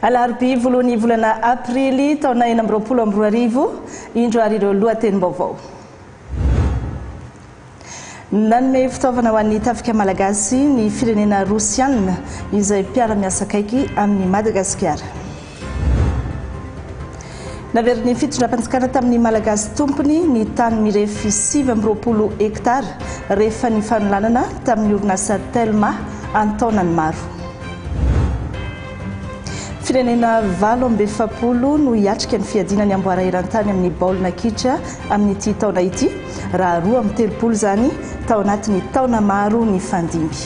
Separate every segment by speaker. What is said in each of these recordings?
Speaker 1: Alarobia voalohan'ny volana aprily taona 2026, indro ary ireo lohatenim-baovao. Nanome fitaovana ho an'ny tafika malagasy ny firenena rosianina izay mpiara-miasa akaiky amin'i Madagasikara. Naverin'ny fitondram-panjakana tamin'ny Malagasy tompony ny tany mirefy 29 hektara rehefa nifanolanana tamin'ny orinasa Telma an-taonany maro. Firenena 48 no hiatrika ny fiadiana ny amboara eran-tany amin'ny baolina kitra amin'ity taona ity, raha 32 izany tao anatin'ny taona maro nifandimby.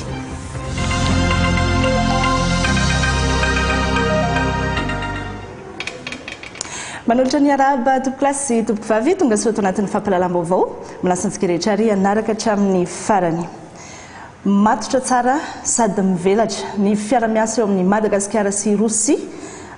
Speaker 1: Manolotra ny arahaba tompokolahy sy tompokovavy, tonga soa ato anatin'ny fampahalalam-baovao. Manasa antsika rehetra ary hanaraka hatramin'ny farany. Matotra tsara sady mivelatra ny fiara-miasa eo amin'i Madagasikara sy Rosia.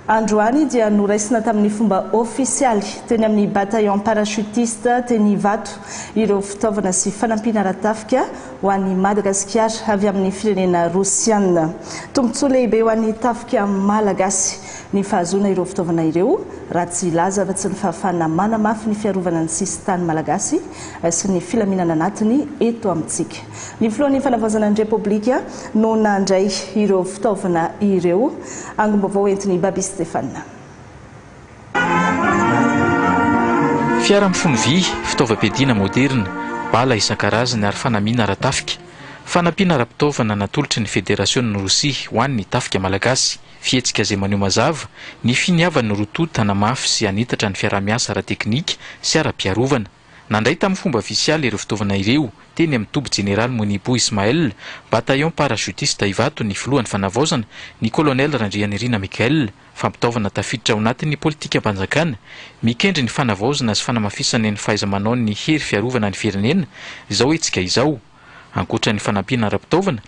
Speaker 1: Androany dia noraisina tamin'ny fomba ofisialy teny amin'ny Bataillon Parachutiste teny Ivato ireo fitaovana sy fanampiana ara-tafika ho an'i Madagasikara avy amin'ny firenena Rosiana. Tombontsoa lehibe ho an'ny tafika malagasy ny fahazoana ireo fitaovana ireo, raha tsy hilaza afa-tsy ny fahafahana manamafy ny fiarovana ny sisin-tany malagasy sy ny filaminana anatiny eto amintsika. Ny filohan'ny Fanavaozana ny Repoblika no nandray ireo fitaovana ireo. Angom-baovao entin'i Baby Stéphane.
Speaker 2: Fiara mifono vy, fitaovam-piadiana moderina, bala isan-karazany ary fanamiana ara-tafika. Fanampiana ara-pitaovana natolotry ny Federasion'i Rosia ho an'ny tafika malagasy. Fihetsika izay maneho mazava ny finiavan'ny roa tonta hanamafy sy hanitatra ny fiaraha-miasa ara-teknika sy ara-piarovana. Nandray tamin'ny fomba ofisialy ireo fitaovana ireo teny amin'ny toby jeneraly Munibu Ismael, bataillon parachutiste Ivato ny filohan'ny fanavaozana, ny colonel Randrianirina Michael. Fampitaovana tafiditra ao anatin'ny politikam-panjakana mikendry ny fanavaozana sy fanamafisana ny fahaiza-manaon'ny hery fiarovana ny firenena izao hetsika izao. Ankoatra ny fanampiana ara-pitaovana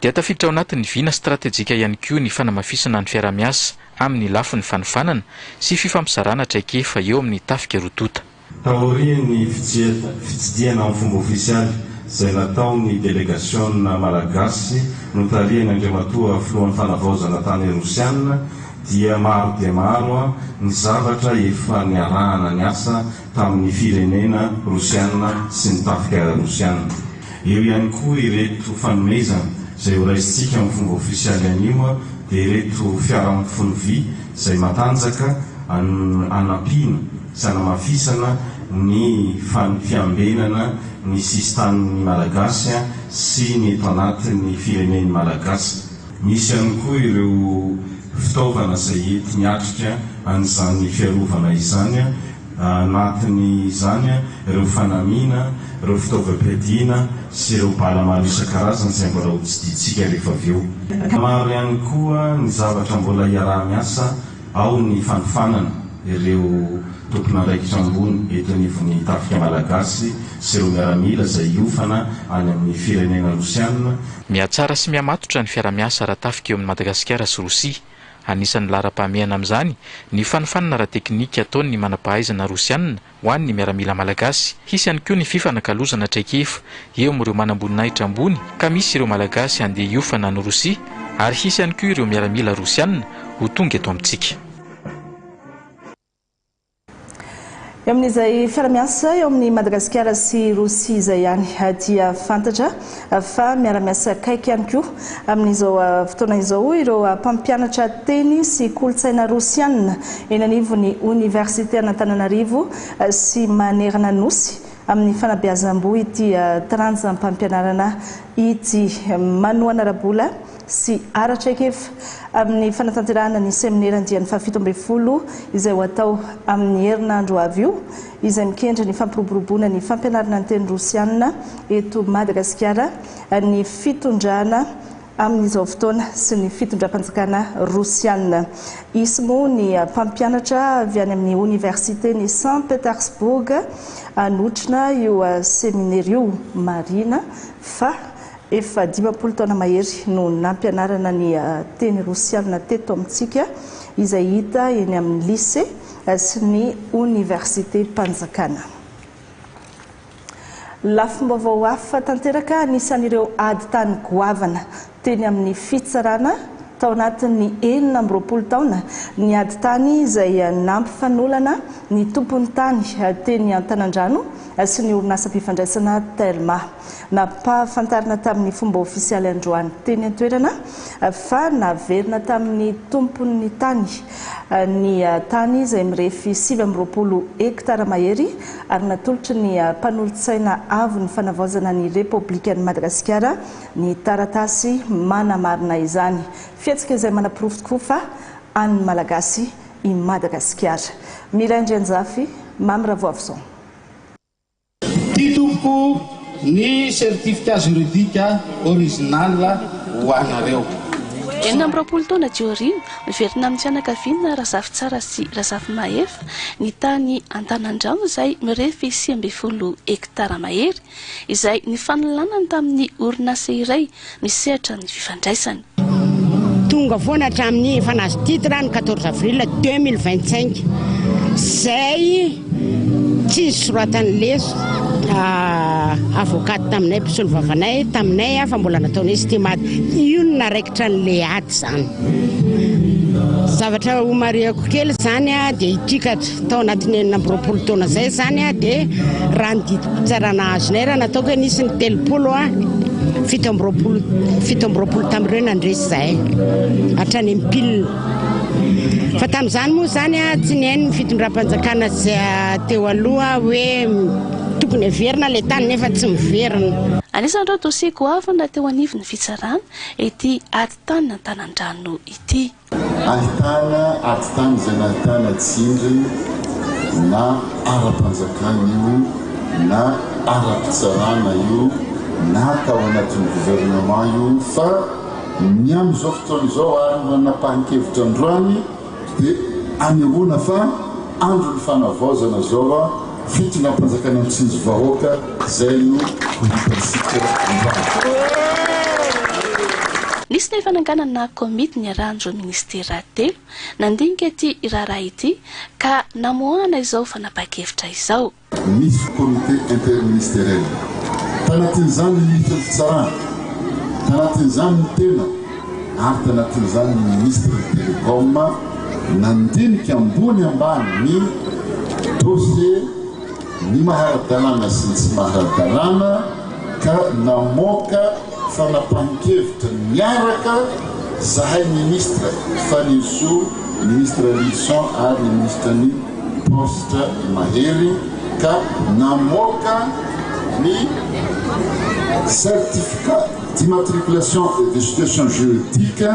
Speaker 2: dia tafiditra ao anatin'ny vina stratejika ihany koa ny fanamafisana ny fiaraha-miasa amin'ny lafiny fanofanana sy fifampizarana traikefa eo amin'ny tafika roa tonta.
Speaker 3: Taorian'ny fitsidihana amin'ny fomba ofisialy izay nataon'ny delegasiona malagasy notarihan'ny Andriamatoa Filohan'ny Fanavaozana tany Rosiana dia maro dia maro ny zavatra efa niarahana niasa tamin'ny firenena Rosiana sy ny tafika Rosiana. Eo ihany koa ireto fanomezana izay horaisintsika amin'ny fomba ofisialy anio dia ireto fiara mifono vy izay matanjaka hanampiana sy hanamafisana ny fiambenana ny sisintanin'ny Malagasy sy ny eto anatin'ny firenen'ny Malagasy. Misy ihany koa ireo fitaovana izay enti-miatrika an'izany fiarovana izany, anatin'izany ireo fanamiana, ireo fitaovam-piadiana sy ireo bala maro isan-karazany izay mbola hotsidihitsika rehefa avy eo. Maro ihany koa ny zavatra mbola iaraha-miasa Ao ny fanofanana ireo tompon'andraikitra ambony eto anivon'ny Tafika Malagasy sy ireo miaramila izay hiofana any amin'ny firenena Rosiana.
Speaker 2: Mihatsara sy mihamatotra ny fiarahamiasa ara-tafika eo amin'i Madagasikara sy Rosia. Anisan'ny laharam-pahamehana amin'izany ny fanofanana ara-teknika ataon'ny manam-pahaizana Rosiana ho an'ny miaramila malagasy. Hisy ihany koa ny fifanakalozana traikefa eo amin'ireo manamboninahitra ambony ka misy ireo Malagasy handeha hiofana any Rosia ary hisy ihany koa ireo miaramila rosiana ho tonga eto amintsika.
Speaker 1: Eo amin'izay fiara-miasa eo amin'i Madagasikara sy Rosia izay ihany dia fantatra fa miara-miasa akaiky ihany koa amin'izao fotoana izao ireo mpampianatra teny sy kolontsaina rosiana eny anivon'ny oniversiten'Antananarivo sy manerana Nosy amin'ny fanabeazam-boho ity taranjam-pampianarana ity. Manohana ara-bola sy ara-traikefa amin'ny fanatanterahana ny seminera andiany faha-17 izay ho atao amin'ny herinandro ho avy io, izay mikendry ny fampiroboroboana ny fampianarana ny teny rosiana eto Madagasikara ny fitondrana amin'izao fotoana sy ny fitondram-panjakana rosiana. Hisy moa ny mpampianatra avy any amin'ny oniversiten'i Saint Petersbourg hanotrona io seminera io. Marihina fa efa 50 taona mahery no nampianarana ny teny rosiana teto amintsika izay hita eny amin'ny lycée sy ny oniversitem-panjakana. Lafim-baovao hafa tanteraka anisan'ireo ady tany goavana teny amin'ny fitsarana Tao anatin'ny 26 taona ny ady tany izay nampifanolana ny tompon'ny tany teny Antanandrano sy ny orinasam-pifandraisana Telma. Nampahafantarina tamin'ny fomba ofisialy androany teny an-toerana fa naverina tamin'ny tompon'ny tany ny tany izay mirefy 29 hektara mahery ary natolotry ny mpanolotsaina avon'ny fanavaozana ny Repoblikan'i Madagasikara ny taratasy manamarina izany. Fihetsika izay manaporofo tokoa fa an'ny Malagasy i Madagasikara. Mila Andrianjafy, Mamy Ravoavison.
Speaker 4: Ity tompoko ny certificat juridique original ho anareo.
Speaker 5: 26 taona aty aoriana, miverina amin'ny fianakaviana Razafitsara sy Razafimahefa ny tany Antanandrano izay mirefy 19 hektara mahery izay nifanolanany tamin'ny orinasa iray misehatra amin'ny fifandraisana.
Speaker 6: Tonga foana hatramin'ny efa nahazo titre ny 14 avril 2025 izay tsy nisoratan'ny avocat taminay, mpisolo vavanay taminay fa mbola nataonay estimate. Io no naraikitra an'ilay ady izany. Zavatra homarihako kely izany dia ity ka Tao anatin'ny 26 taona izay izany dia raha ny didim-pitsarana azonay raha nataoko hoe nisy ny 30 27 27 tamin'ireo nandresy izahay hatrany amin'ny pile. Fa tamin'izany moa izany tsy nihaino ny fitondram-panjakana teo aloha hoe tokony heverina ilay tany nefa tsy miverina.
Speaker 5: Anisan'ireo dosie goavana teo anivon'ny fitsarana ity ady tany Antanandrano ity.
Speaker 7: Ahitana ady tany izay nahitana tsindry na ara-panjakana io na ara-pitsarana io na tao anatin'ny gouvernement io fa ny amin'izao fotoana izao ary ny nanapahan-kevitra androany dia anehoana fa andron'ny fanavaozana izao fitondram-panjakana mitsinjo vahoaka izay no ho hitantsika androany.
Speaker 5: Nisy ny fananganana komity niarahan'ireo minisitera telo nandinika ity raharaha ity ka namoahana izao fanapahan-kevitra izao.
Speaker 7: Nisy comité interministériel. Tanatin'izany ny minisitry ny fitsarana, tanatin'izany ny tena ary tanatin'izany ny minisitry ny télécom nandinika ambony ambany ny dossier ny maha-ara-dalàna sy ny tsy maha-ara-dalàna ka namoaka fanapahan-kevitra niaraka zahay ministre Fanirisoa, ministre Lylison ary ny ministre ny Paositra i Mahery ka namoaka ny certificat d'immatriculation et de situation juridique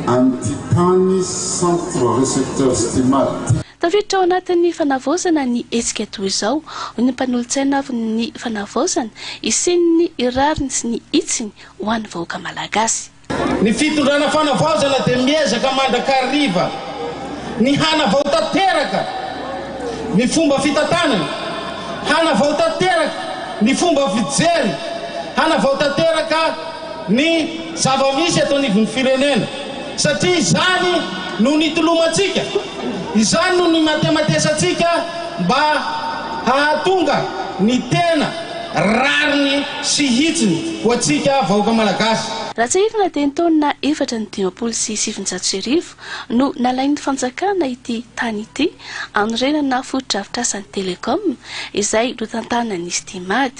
Speaker 7: an'ity tany centre recepteur Stima ty.
Speaker 5: Tafiditra ao anatin'ny fanavaozana ny hetsika toy izao, hoy ny mpanolotsaina avon'ny fanavaozana, hisian'ny rariny sy ny hitsiny ho an'ny vahoaka malagasy.
Speaker 4: Ny fitondrana fanavaozana dia miezaka mandrakariva ny hanavao tanteraka ny fomba fitantanana, hanavao tanteraka ny fomba fijery, hanavao tanteraka ny zava-misy eto anivon'ny firenena satria izany no nitolomantsika, izany no nimatematesantsika mba hahatonga ny tena rariny sy hitsiny ho antsika vahoaka Malagasy.
Speaker 5: Raha tsiahivina dia ny taona 1954 no nalain'ny fanjakana ity tany ity hanorenana fotodrafitrasan'ny Telecom izay notantanan'ny Stimad.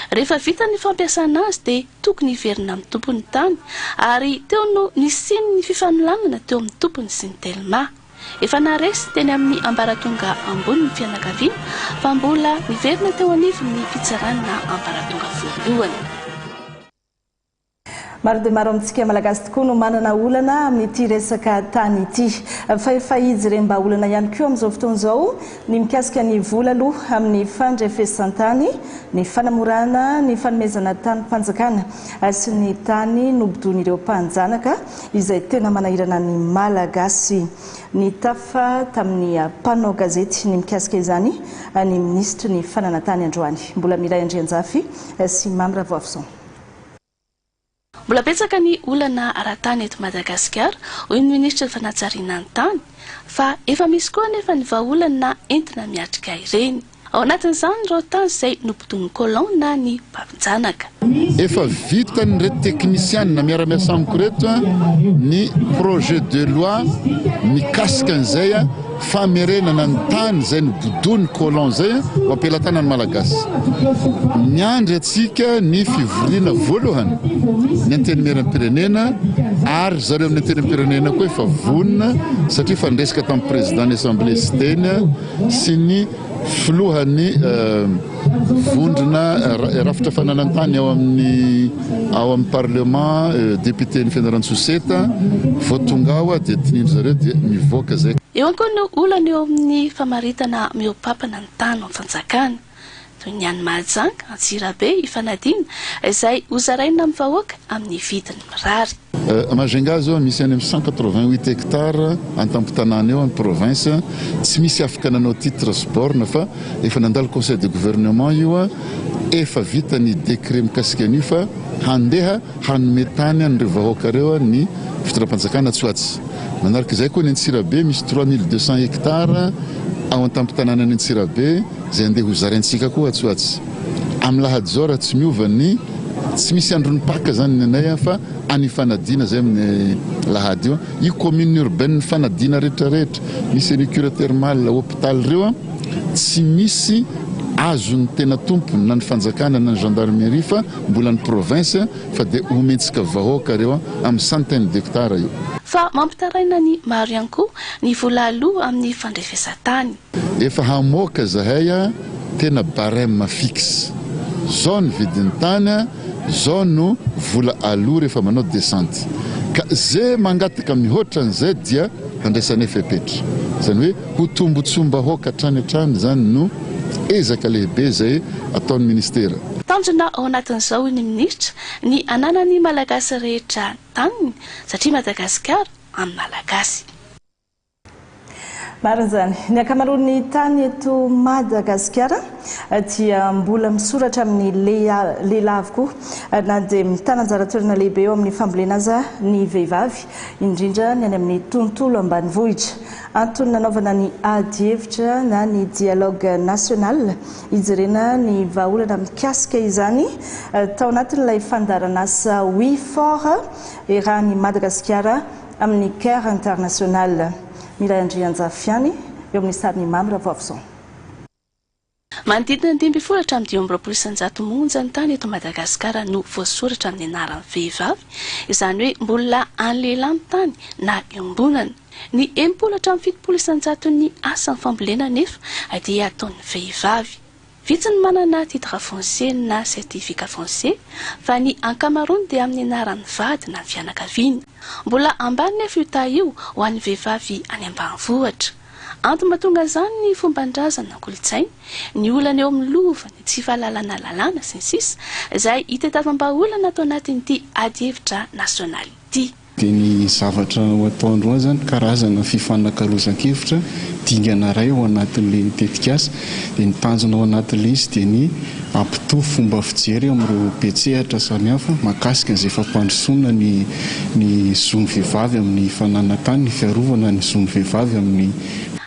Speaker 5: Rehefa vita ny fampiasana azy dia tokony hiverina amin'ny tompony ny tany ary teo no nisian'ny fifanolanana teo amin'ny tompony sy ny Telma. Efa naharesy teny amin'ny ambaratonga ambony ny fianakaviana fa mbola niverina teo anivon'ny fitsarana ambaratonga voalohany.
Speaker 1: Maro dia maro amintsika Malagasy tokoa no manana olana amin'ity resaka tany ity. Fa efa ijerem-bahaolana ihany koa amin'izao fotoana izao ny mikasika ny vola aloha amin'ny fandrefesan-tany, ny fanamorana ny fanomezana tanim-panjakana sy ny tany nobodoin'ireo mpanjanaka izay tena manahirana ny Malagasy. Nitafa tamin'ny mpanao gazety ny mikasika izany ny minisitry ny fananan-tany androany, Mbola Mireille Andrianjafy sy Mamy Ravoavison.
Speaker 5: Mbola betsaka ny olana ara-tany eto Madagasikara, hoy ny minisitry ny fanajariana ny tany, fa efa misy koa anefa ny vahaolana entina miatrika ireny. Ao anatin'izany ireo tany izay nobodoin'ny colon na ny mpampijanaka.
Speaker 7: Efa vitan'ireto teknisianina miara-miasa amiko ireto ny projet de loi mikasika an'izay famerenana ny tany izay nobodoin'ny colon izay ho am-pelatanan'ny Malagasy. Miandry antsika ny fivoriana voalohany ny Antenimierampirenena ary ry zareo amin'ny Antenimpirenena koa efa vonona satria efa niresaka tamin'ny Président ny Assemblée Siteny sy ny Filohan'ny vondrona rafitra fananan-tany ao amin'ny ao amin'ny parlement, député-n'i Fianarantsoa Seta, vao tonga ao dia tinindry zareo dia mivoaka zay.
Speaker 5: Eo ihany koa ny olana eo amin'ny famaritana mihoa-pampana ny tany ao amin'ny fanjakana, toy ny any Mahajanga, Antsirabe, Ifanadiana, izay hozaraina amin'ny vahoaka amin'ny vidiny mirary.
Speaker 7: Majunga zao misy any amin'ny 188 hectares antampon-tanàna eo any province, tsy misy afaka nanao titre sy borne fa efa nandalo conseil de gouvernement io, efa vita ny décret mikasika an'io fa handeha hanome tany an'ireo vahoaka ireo ny fitondram-panjakana tsy ho atsy. Manaraka izay koa ny Antsirabe misy 3200 hectares ao antampon-tanànan'i Antsirabe izay andeha hozaraintsika koa atsy ho atsy. Amin'ny lahady izao raha tsy miova ny Tsy misy andron'ny Paka zany ny anay fa any Ifanadiana zay amin'ny lahady io. Io commune urbaine Ifanadiana rehetra rehetra misy an'io cure thermale, hôpital ireo tsy misy azon'ny tena tompony na ny fanjakana na ny gendarmerie fa mbola ny province fa dia omentsika vahoaka ireo amin'ny centaine d'hectares io.
Speaker 5: Fa mampitaraina ny maro ihany koa ny vola aloa amin'ny fandrefesan-tany.
Speaker 7: Efa hamoaka zahay a tena barème fixe. Zao ny vidin'ny tany a, zao no vola aloa rehefa manao descente. Ka ze mangataka mihoatra an'izay dia handraisanay fepetra. Zany hoe ho tombotsoam-bahoaka hatrany hatrany zany no ezaka lehibe zay ataon'ny ministera.
Speaker 5: Tanjona ao anatin'izao hoy ny minisitra ny hananan'ny Malagasy rehetra taniny satria Madagasikara an'ny Malagasy.
Speaker 1: Marina izany. Ny ankamaroan'ny tany eto Madagasikara dia mbola misoratra amin'ny lehilahy avokoa na dia mitana anjara toerana lehibe eo amin'ny fambolena aza ny vehivavy, indrindra ny any amin'ny tontolo ambanivohitra. Antony nanaovana ny ady hevitra na ny dialogue national hijerena ny vahaolana mikasika izany tao anatin'ilay fandaharanasa We For iarahan'i Madagasikara amin'ny Care International. Miray Andrianjafiany, eo amin'ny sarin'i Mamy Ravoavison.
Speaker 5: Manodidina ny 15 hatramin'ny 25% monja ny tany eto Madagasikara no voasoratra amin'ny anaran'ny vehivavy, izany hoe mbola an'ny lehilahy ny tany na iombonana. Ny 60 hatramin'ny 70 isan-jaton'ny asan'ny fambolena anefa dia ataon'ny vehivavy. Vitsy ny manana titre foncier na certificat foncier fa ny ankamaroany dia amin'ny anaran'ny vady na ny fianakaviana. Mbola ambany nefa io taha io ho an'ny vehivavy any ambanivohitra. Antony mahatonga izany ny fomban-drazana, kolontsaina, ny olana eo amin'ny lova, ny tsy fahalalana lalàna, sy ny sisa izay hitadiavam-bahaolana ato anatin'ity adihevitra nasionaly ity.
Speaker 8: Dia ny zavatra ho atao androany izany karazana fifanakalozan-kevitra dingana iray ao anatin'ilay tetikasa. Dia ny tanjona ao anatin'ilay izy dia ny hampitovy fomba fijery amin'ireo mpiantsehatra samihafa mahakasika an'izay fampandrosoana ny ny zon'ny vehivavy amin'ny fananan-tany, ny fiarovana ny zon'ny vehivavy amin'ny.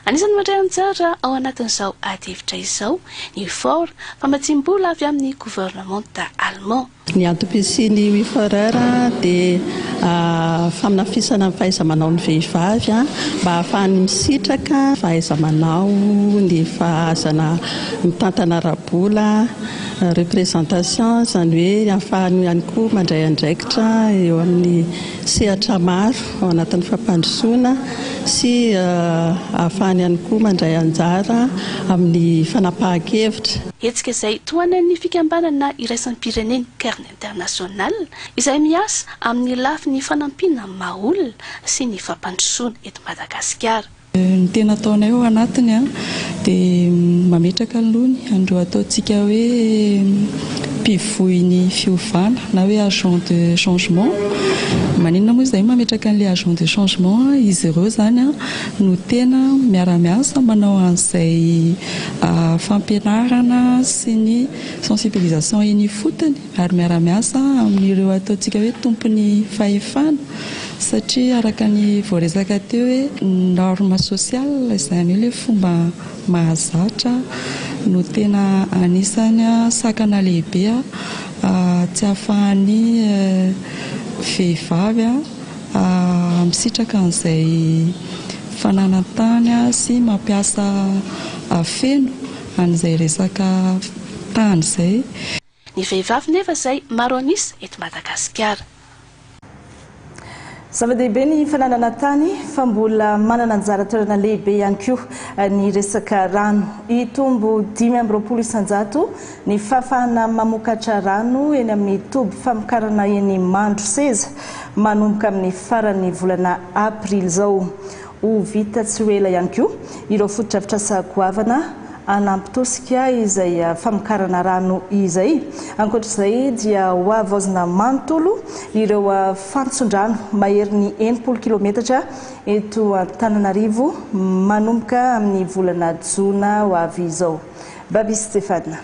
Speaker 5: Anisan'ny mandray anjara ao anatin'izao adihevitra izao ny For, famatsiam-bola avy amin'ny governemanta allemand.
Speaker 9: Ny antom-pisian'ny WeForHer dia faminafisana ny fahaiza-manaon'ny vehivavy mba hahafahany misitraka fahaiza-manao, ny fahazana mitantana ara-bola, représentation, izany hoe ahafahany ihany koa mandray andraikitra eo amin'ny sehatra maro ao anatin'ny fampandrosoana sy ahafahany ihany koa mandray anjara amin'ny fanapahan-kevitra.
Speaker 5: Hetsika izay tohanan'ny fikambanana iraisam-pirenena Kern International izay miasa amin'ny lafiny fanampiana amin'ny maha olona sy ny fampandrosoana eto Madagasikara.
Speaker 10: Ny tena ataonay ao anatiny dia mametraka aloha ny an'ireo ataontsika hoe mpivoy ny fiovana na hoe agent de changement. Maninona moa izahay mametraka an'ilay agent de changement? Izy ireo izany no tena miara-miasa manao an'izay fampianarana sy ny sensibilisation eny ifotony ary miara-miasa amin'ireo ataontsika hoe tompon'ny fahefana satria araka ny voaresaka teo hoe norme sociale izany hoe ilay fomba mahazatra no tena anisany sakana lehibe tsy ahafahan'ny vehivavy misitraka an'izay fananan-tany sy mampiasa feno an'izay resaka tany izay.
Speaker 5: Ny vehivavy nefa izay maro an'isa eto Madagasikara.
Speaker 1: Zava-dehibe ny fananana tany fa mbola manana anjara toerana lehibe ihany koa ny resaka rano. Hitombo 25% ny fahafahana mamokatra rano eny amin'ny toby famokarana eny Mandroseza manomboka amin'ny faran'ny volana aprily izao. Ho vita tsy ho ela ihany koa ireo fotodrafitrasa goavana hanampy tosika izay famokarana rano izay. Ankoatra izay dia ho havaozina manontolo ireo fantson-drano maherin'ny 60 kilometatra eto Antananarivo manomboka amin'ny volana jona ho avy izao. Baby Stéphane.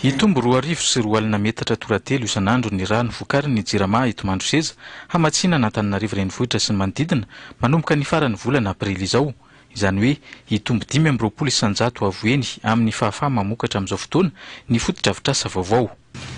Speaker 2: Hitombo 2200 metatra toratelo isan'andro ny rano vokarin'ny Jirama eto Mandroseza hamatsiana an'Antananarivo renivohitra sy ny manodidina manomboka ny faran'ny volana aprily izao. Izany hoe hitombo 25% avo heny amin'ny fahafaha-mamokatra amin'izao fotoana ny fotodrafitrasa vaovao.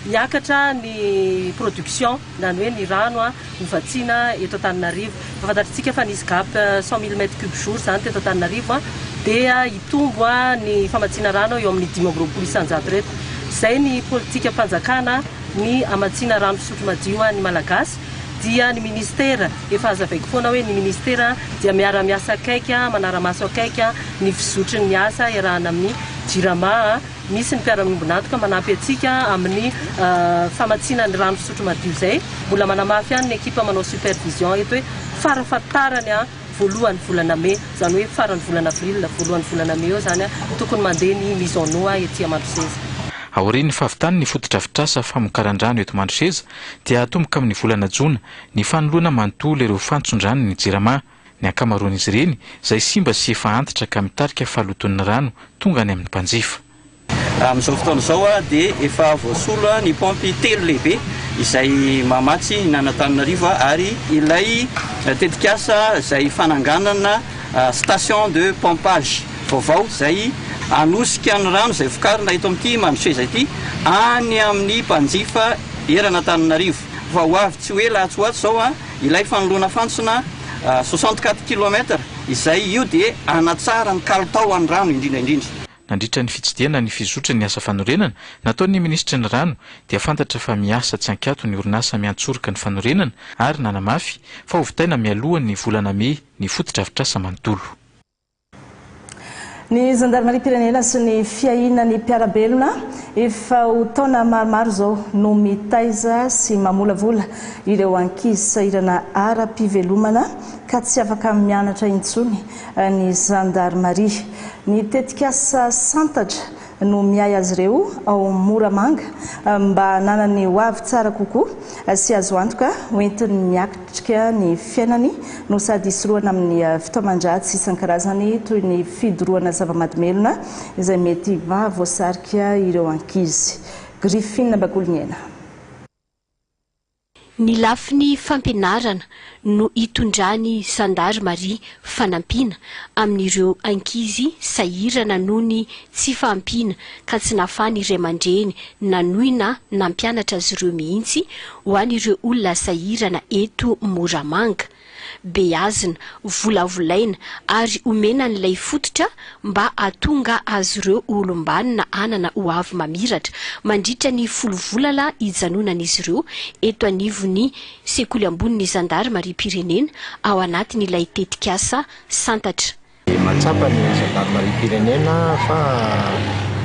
Speaker 11: Miakatra ny production na ny hoe ny rano hovatsiana eto Antananarivo. Efa fantatritsika fa nisy gap 100 000 mètres cubes jour izany teto Antananarivo dia hitombo ny famatsiana rano eo amin'ny 25% ireto. Izay ny politikam-panjakana ny hamatsiana rano fisotro madio ny Malagasy dia ny ministera, efa hazavaiko foana hoe ny ministera dia miara-miasa akaiky, manara-maso akaiky ny fizotry ny asa iarahana amin'ny Jirama. Misy ny mpiara-miombon'antoka manampy antsika amin'ny famatsiana ny rano fisotro madio izay. Mbola manamafy ihany ny ekipa manao supervision eto hoe farafahatarany voalohan'ny volana mey, izany hoe faran'ny volana avril, voalohan'ny volana mey eo izany tokony mandeha ny mise en eau ety Mandroseza.
Speaker 2: Aorian'ny fahavitan'ny fotodrafitrasa famokaran-drano eto Mandroseza dia hatomboka amin'ny volana jona ny fanoloana manontolo ireo fantson-dranon'ny Jirama. Ny ankamaroan'izy ireny izay simba sy efa antitra ka mitarika fahalotoan'ny rano tonga any amin'ny mpanjifa.
Speaker 12: Amin'izao fotoana izao dia efa voasolo ny paompy telo lehibe izay mamatsy ny an'Antananarivo ary ilay tetikasa izay fananganana station de pompage vaovao izay hanosika ny rano izay vokarina eto amin'ity Mandroseza ity any amin'ny mpanjifa eran'Antananarivo. Fa ho avy tsy ho ela atsy ho atsy izao ilay fanoloana fantsona 64 kilomètres izay io dia hanatsara ny kalitao an'ny rano indrindra indrindra.
Speaker 2: Nandritra ny fitsidihana ny fizotry ny asa fanorenana nataon'ny minisitry ny rano dia fantatra fa miasa tsy ankiato ny orinasa miantsoroka ny fanorenana ary nanamafy fa hovitaina mialoha ny volana mey ny fotodrafitrasa manontolo.
Speaker 1: Ny zandarimariam-pirenena sy ny fiahiana ny mpiara-belona efa ho taona maromaro izao no mitaiza sy mamolavola ireo ankizy sahirana ara-pivelomana ka tsy afaka mianatra intsony ny zandarimaria. Ny tetikasa Santatra no miahy azy ireo ao Moramanga mba hananany ho avy tsara kokoa sy azo antoka hoentiny miatrika ny fiainany no sady hisorohana amin'ny fitaoman-dratsy isan-karazany toy ny fidorohana zava-mahadomelina izay mety mahavoasarika ireo ankizy. Griffin Bakoliniaina.
Speaker 13: Ny lafiny fampianarana no itondran'ny zandarimaria fanampiana amin'ireo ankizy sahirana noho ny tsy fahampiana ka tsy nahafahan'ny ray aman-dreny nanohy na nampianatra azy ireo mihitsy ho an'ireo olona sahirana eto Moramanga. Beazina, volavolaina ary omena an'ilay fototra mba hahatonga azy ireo ho olom-banona hanana ho avy mamiratra mandritra ny folo volana hijanonan'izy ireo eto anivon'ny sekoly ambonin'ny zandarimariam-pirenena ao anatin'ilay tetikasa Santatra.
Speaker 14: Mahatsapa ny zandarimariam-pirenena fa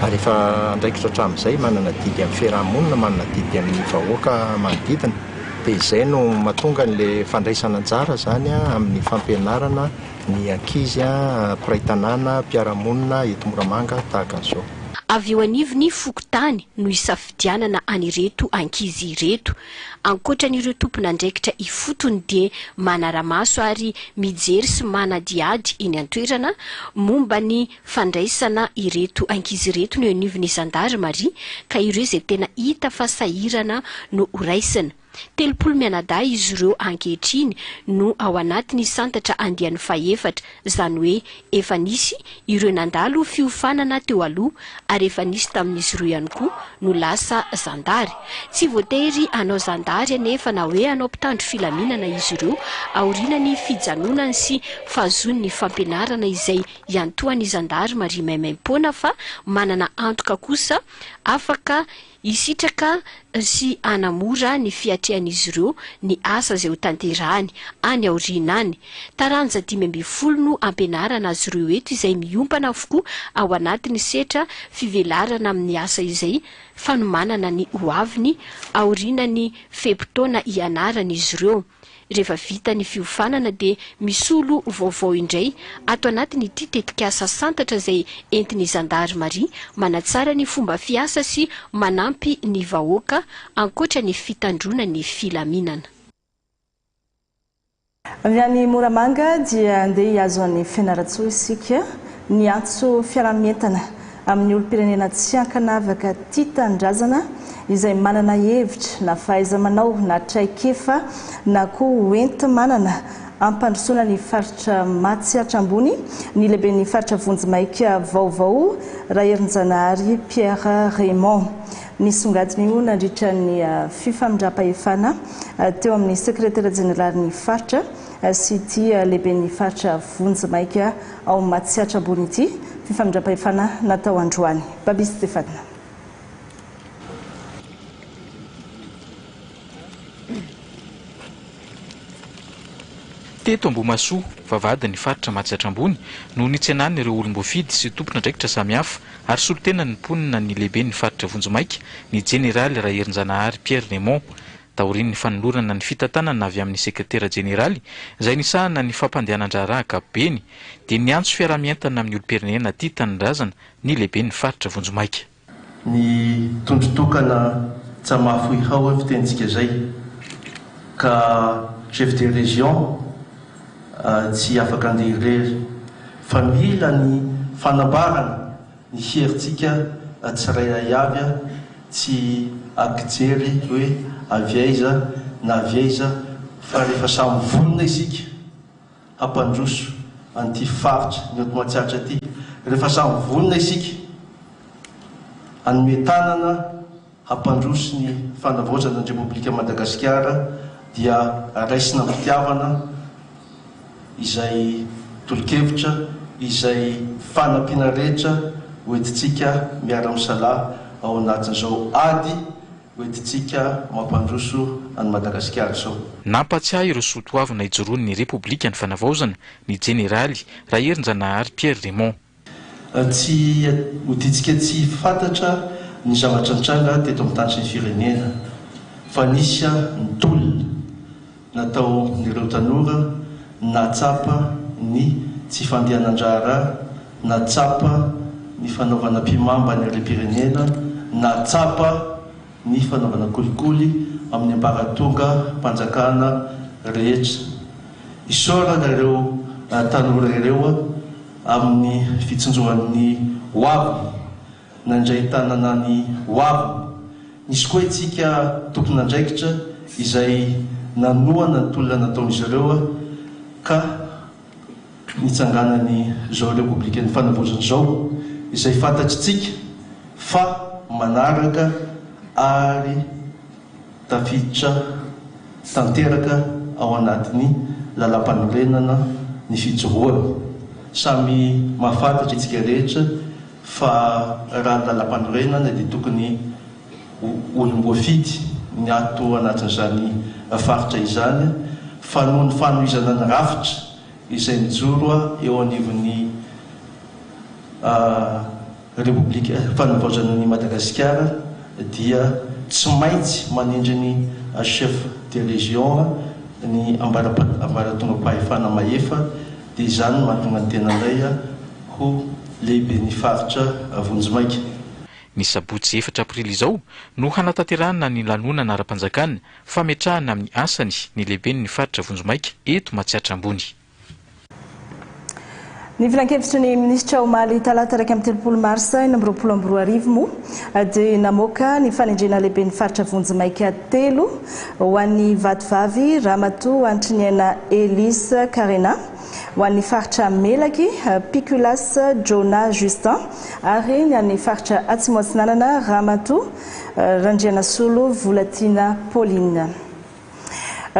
Speaker 14: ary efa andraikitra hatramin'izay, manana adidy amin'ny fiaraha-monina, manana adidy amin'ny vahoaka manodidina. Dia izay no mahatonga an'ilay fandraisana anjara izany amin'ny fampianarana ny ankizy mpiray tanàna, mpiara-monina eto Moramanga tahaka an'izao.
Speaker 13: Avy eo anivon'ny fokontany no isafidianana an'ireto ankizy ireto. Ankoatra an'ireo tompon'andraikitra ifotony dia manara-maso ary mijery sy manadihady eny an-toerana momba ny fandraisana ireto ankizy ireto ny eo anivon'ny zandarimaria ka ireo izay tena hita fa sahirana no horaisina. 30 mianadahy izy ireo ankehitriny no ao anatin'ny Santatra andiany fahefatra, izany hoe efa nisy ireo nandalo fiofanana teo aloha ary efa nisy tamin'izy ireo ihany koa no lasa zandary. Tsy voatery hanao zandary anefa na hoe hanao mpitandro filaminana izy ireo aorian'ny fijanonany sy fahazoany ny fampianarana izay iantohan'ny zandarimaria maimaimpoana fa manana antoka kosa afaka Hisitraka sy hanamora ny fiatrehan'izy ireo ny asa izay hotanterahany any aoriana any. Taranja 15 no ampianarana azy ireo eto izay miompana avokoa ao anatin'ny setra fivelarana amin'ny asa izay fanomanana ny hoaviny aorianan'ny fe-potoana hianaran'izy ireo. Rehefa vita ny fiofanana dia misolo vaovao indray ato anatin'ity tetikasa santatra izay entin'ny zandarimaria manatsara ny fomba fiasa sy manampy ny vahoaka ankoatra ny fitandroana ny filaminana.
Speaker 1: Avy any Moramanga dia andeha hihazo an'i Fianarantsoa isika. Niantso fiaraha-mientana amin'ny olom-pirenena tsy ankanavaka tia tanindrazana izay manana hevitra na fahaiza-manao na traikefa na koa hoenti-manana hampandrosoana ny faritra Matsiatra Ambony ny lehiben'ny faritra vonjimaika vaovao Raherinjanahary Pierre Raymond. Nisongadina io nandritra ny fifamindram-pahefana teo amin'ny sekretera jeneralin'ny faritra sy ity lehiben'ny faritra vonjimaika ao Matsiatra Ambony ity fifamindram-pahefana natao androany. Baby Stéphane.
Speaker 2: Teto Ambohimahasoa, vavahadin'ny faritra Matsiatra Ambony, no nitsenan'ireo olom-boafidy sy tompon'andraikitra samihafa ary solontenan'ny mponina ny lehiben'ny faritra vonjimaika, ny jeneraly Raherinjanahary Pierre Raymond. Taorian'ny fanolorana ny fitantanana avy amin'ny sekretera jeneraly izay nisahana ny fampandehanan-draharaha ankapobeny, dia niantso fiaraha-mientana amin'ny olom-pirenena tia tanindrazana ny lehiben'ny faritra vonjimaika.
Speaker 15: Ny tondro tokana tsa mahafoy hao hoe fitenintsika zay ka chef de région tsy afaka andeha irery fa mila ny fanambarana ny herintsika tsirairay avy tsy ankijery hoe avy aiza na avy aiza fa rehefa samy vonona isika hampandroso an'ity faritra ny eto Matsiatra ity, rehefa samy vonona isika hanome tanana hampandroso ny fanavaozana ny Repoblika Madagasikara dia raisina am-pitiavana izay tolo-kevitra, izay fanampiana rehetra hoentintsika miara-misalahy ao anatin'izao ady hoentintsika mampandroso an'i Madagasikara izao.
Speaker 2: Nampatsiahy ireo soa toavina ijoroan'ny Repoblikan'ny Fanavaozana, ny Jeneraly Raherinjanahary Pierre Raymond.
Speaker 15: Tsy odintsika tsy fantatra ny zavatra nitranga teto amin'ny tany sy ny firenena fa nisy ny tolona nataon'ireo tanora nahatsapa ny tsy fandehanan-draharaha, nahatsapa ny fanaovana mpimamba ny harem-pirenena, nahatsapa ny fanaovana kolikoly amin'ny ambaratongam-panjakana rehetra. Isaorana ireo tanora ireo amin'ny fitsinjovany ny hoaviny, nandray tanana ny hoaviny. Nisy koa isika tompon'andraikitra izay nanohana ny tolona nataon'izy ireo ka nitsanganan'izao Repoblikan'ny Fanavaozana izao, izay fantatr'tsika fa manaraka ary tafiditra tanteraka ao anatin'ny Lalàmpanorenana ny fijoroany. Samy mahafantatra isika rehetra fa raha ny Lalàmpanorenana dia tokony ho olom-boafidy ny ato anatin'izany faritra izany fa noho ny fanohizana ny rafitra izay mijoro eo anivon'ny Repoblika Fanavaozana an'i Madagasikara dia tsy maintsy manendry ny Chef de Région ny ambaratongam-pahefana mahefa dia izany no mahatonga ny tenanay ho lehiben'ny faritra vonjimaika.
Speaker 2: Ny sabotsy efatra aprily izao no hanatanterahana ny lanonana ara-panjakana fametrahana amin'ny asany ny lehiben'ny faritra vonjimaika eto Matsiatra Ambony.
Speaker 1: Ny filankevitry ny minisitra omaly talata 31 marsa 2026 moa dia namoaka ny fanendrena lehiben'ny faritra vonjimaika telo ho an'ny Vatovavy, Ramatoa Antriniaina Elise Karena, ho an'ny faritra Melaky, Piculas Jonah Justin, ary ny an'ny faritra Atsimo Atsinanana, Ramatoa Randrianasolo Volatiana Pauline.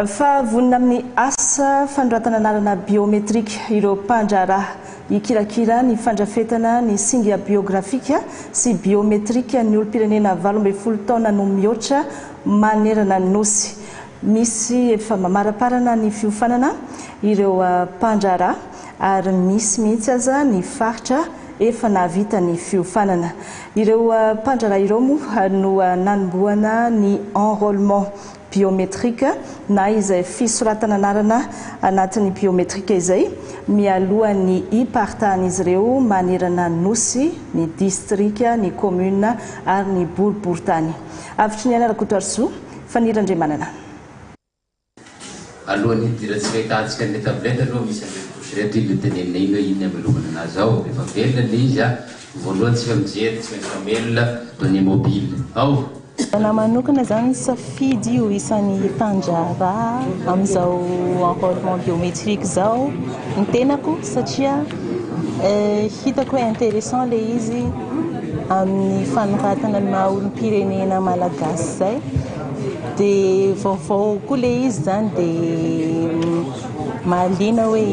Speaker 1: Fa vonona amin'ny asa fanoratana anarana biometrika ireo mpandraharaha hikirakira ny fandrafetana ny singa biografika sy biometrika ny olom-pirenena 18 taona no mihoatra manerana ny Nosy. Misy efa mamaraparana ny fiofanana ireo mpandraharaha ary misy mihitsy aza ny faritra efa nahavita ny fiofanana. Ireo mpandraharaha ireo moa no nanombohana ny enrôlement biométrique na izay fisoratana anarana anatin'ny biométrique izay mialohan'ny hiparitahan'izy ireo manerana ny Nosy, ny distrika, ny commune ary ny boriborintany. Avotry ny aina Rakotoarisoa, Faniry Andriamanana.
Speaker 16: Alohan'ny hidirantsika ahitantsika an'ilay tablette aloha misy an'ireto couche ireto iny le tenenina iny hoe iny ny hamelomana anazy ao. Rehefa velona ilay izy an, voalohany tsika mijery tsy maintsy mamelona données mobile ao.
Speaker 17: Raha manokana izany nisafidy ho isan'ny mpandraharaha amin'izao enrôlement biométrique izao ny tenako satria hitako hoe intéressant ilay izy amin'ny fanoratana ny maha olom-pirenena malagasy izay. Dia vaovao koa ilay izy izany dia mahaliana hoe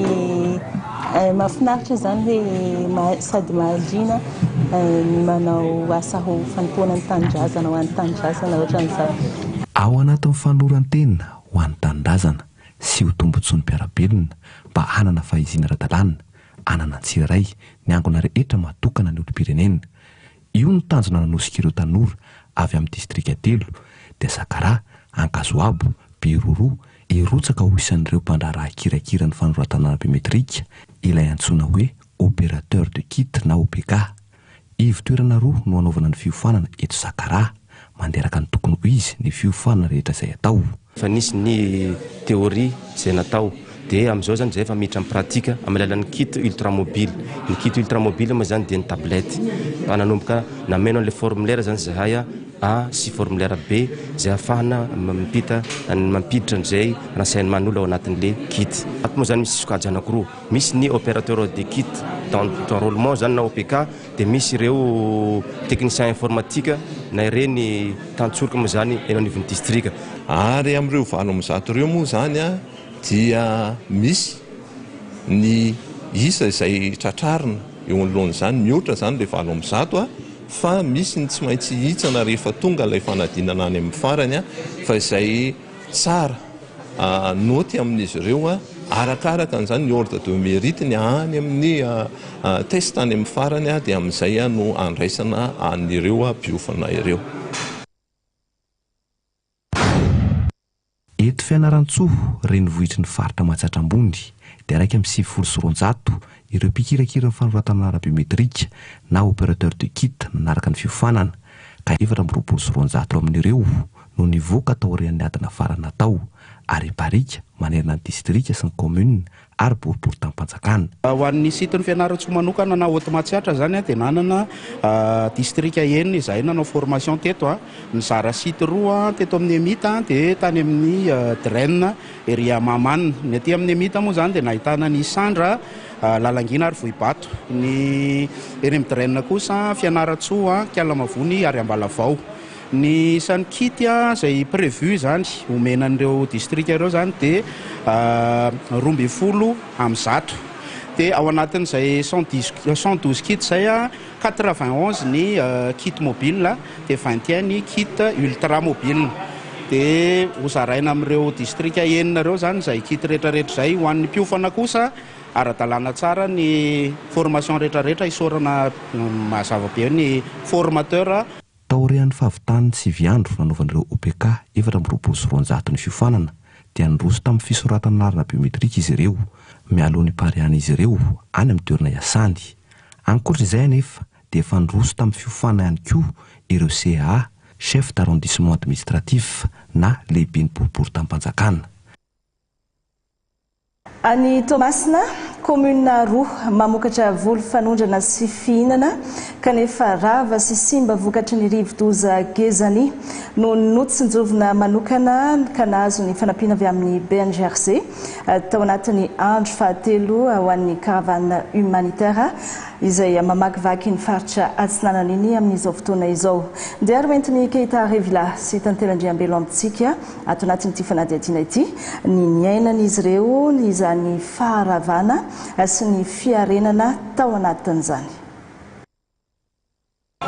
Speaker 17: mahafinaritra izany hoe sady mahaliana ny manao asa ho fanompoana ny tanindrazana ho an'ny tanindrazana ohatran'izany.
Speaker 18: Ao anatin'ny fanoloran-tena ho an'ny tanindrazana sy ho tombontsoan'ny mpiara-belona mba hanana fahiziana ara-dalàna ananan'ny tsirairay ny angona rehetra mahatokana ny olom-pirenena Io no tanjona nanosika ireo tanora avy amin'ny distrika telo, dia Sakaraha, Ankazoabo, Beroroha, hirotsaka ho isan'ireo mpandraharaha hikirakira ny fanoratana biometrika, ilay antsoina hoe Opérateur de kit na OPK. Ivo-toerana roa no hanaovana ny fiofanana eto Sakaraha. Mandeha araka ny tokony ho izy ny fiofanana rehetra izay atao.
Speaker 19: Efa nisy ny théorie izay natao dia amin'izao izany izay efa miditra amin'ny pratique amin'ny alalan'ny kit ultra mobile. Ny kit ultra mobile moa izany dia ny tablette. Fa nanomboka nameno an'ilay formulaire izany izahay A sy formulaire B izay ahafahana mampita mampiditra an'izay renseignement n'olona ao anatin'ilay kit. Ato moa izany misy sokajy anankiroa, misy ny opérateur de kit d'enrôlement izany na OPK dia misy ireo technicien informatique na ireny tantsoroka moa izany eny anivon'ny distrika.
Speaker 20: Ary amin'ireo 108 ireo moa izany dia misy ny isa izay tratrarina eo anoloan'izany, mihoatra izany ilay 108 fa misy ny tsy maintsy hihitsana rehefa tonga ilay fanadinana any amin'ny farany fa izay tsara naoty amin'izy ireo arakaraka an'izany ny ordre de mérite ny any amin'ny test any amin'ny farany dia amin'izay no andraisana an'ireo mpiofana ireo.
Speaker 18: Eto Fianarantsoa, renivohitry ny faritra Matsiatra Ambony, dia 291 ireo mpikirakira ny fanoratana ara-biometrika na opérateur de kit nanaraka ny fiofanana, ka 224 amin'ireo no nivoaka taorian'ny adina farany natao, ary hiparika manerana ny distrika sy ny kaominina ary boriboritanim-panjakana.
Speaker 4: Ho an'ny site-n'i Fianarantsoa manokana na Haute Matsiatra izany dia nanana distrika enina izahay nanao formation teto, nizara site roa teto amin'ny Emita dia tany amin'ny Dren ery Mahamanina. Ny aty amin'ny Emita moa izany dia nahitana an'i Isandra, Lalangina ary Vohibato. Ny eny amin'ny Dren kosa Fianarantsoa, Ikalamavony ary Ambalavao. Ny isan'ny kit izay prévu izany omena an'ireo distrika ireo izany dia 112. Dia ao anatin'izay 110, 112 kit izay, 91 ny kit mobile dia 21 ny kit ultra mobile. Dia hozaraina amin'ireo distrika enina ireo izany izay kit rehetrarehetra izay. Ho an'ny mpiofana kosa, ara-dalàna tsara ny formation rehetrarehetra, isaorana mazava be ny formateur.
Speaker 18: Taorian'ny fahavitan'ny sivy andro nanaovan'ireo OPK 224 ny fiofanana dia niroso tamin'ny fisoratana anarana biometrika izy ireo mialoha ny hipariahan'izy ireo any amin'ny toerana iasany. Ankoatra izay anefa dia efa niroso tamin'ny fiofanana ihany koa ireo CAA, Chef d'arrondissement administratif, na lehiben'ny boriboritanim-panjakana.
Speaker 1: Any Toamasina, Kaominina roa mamokatra voly fanondrana sy fihinana kanefa rava sy simba vokatry ny rivodoza Gezani no notsinjovina manokana ka nahazo ny fanampiana avy amin'ny BNGRC tao anatin'ny andro fahatelo ho an'ny caravane humanitaire izay mamakivaky iny faritra Atsinanana iny amin'izao fotoana izao. Ndeha ary hoentin'i Keita Revilla sy Tantely Andriambelo amintsika Ato anatin'ity fanadihadiana ity, ny niainan'izy ireo izany faharavana sy ny fiarenana tao anatin'izany.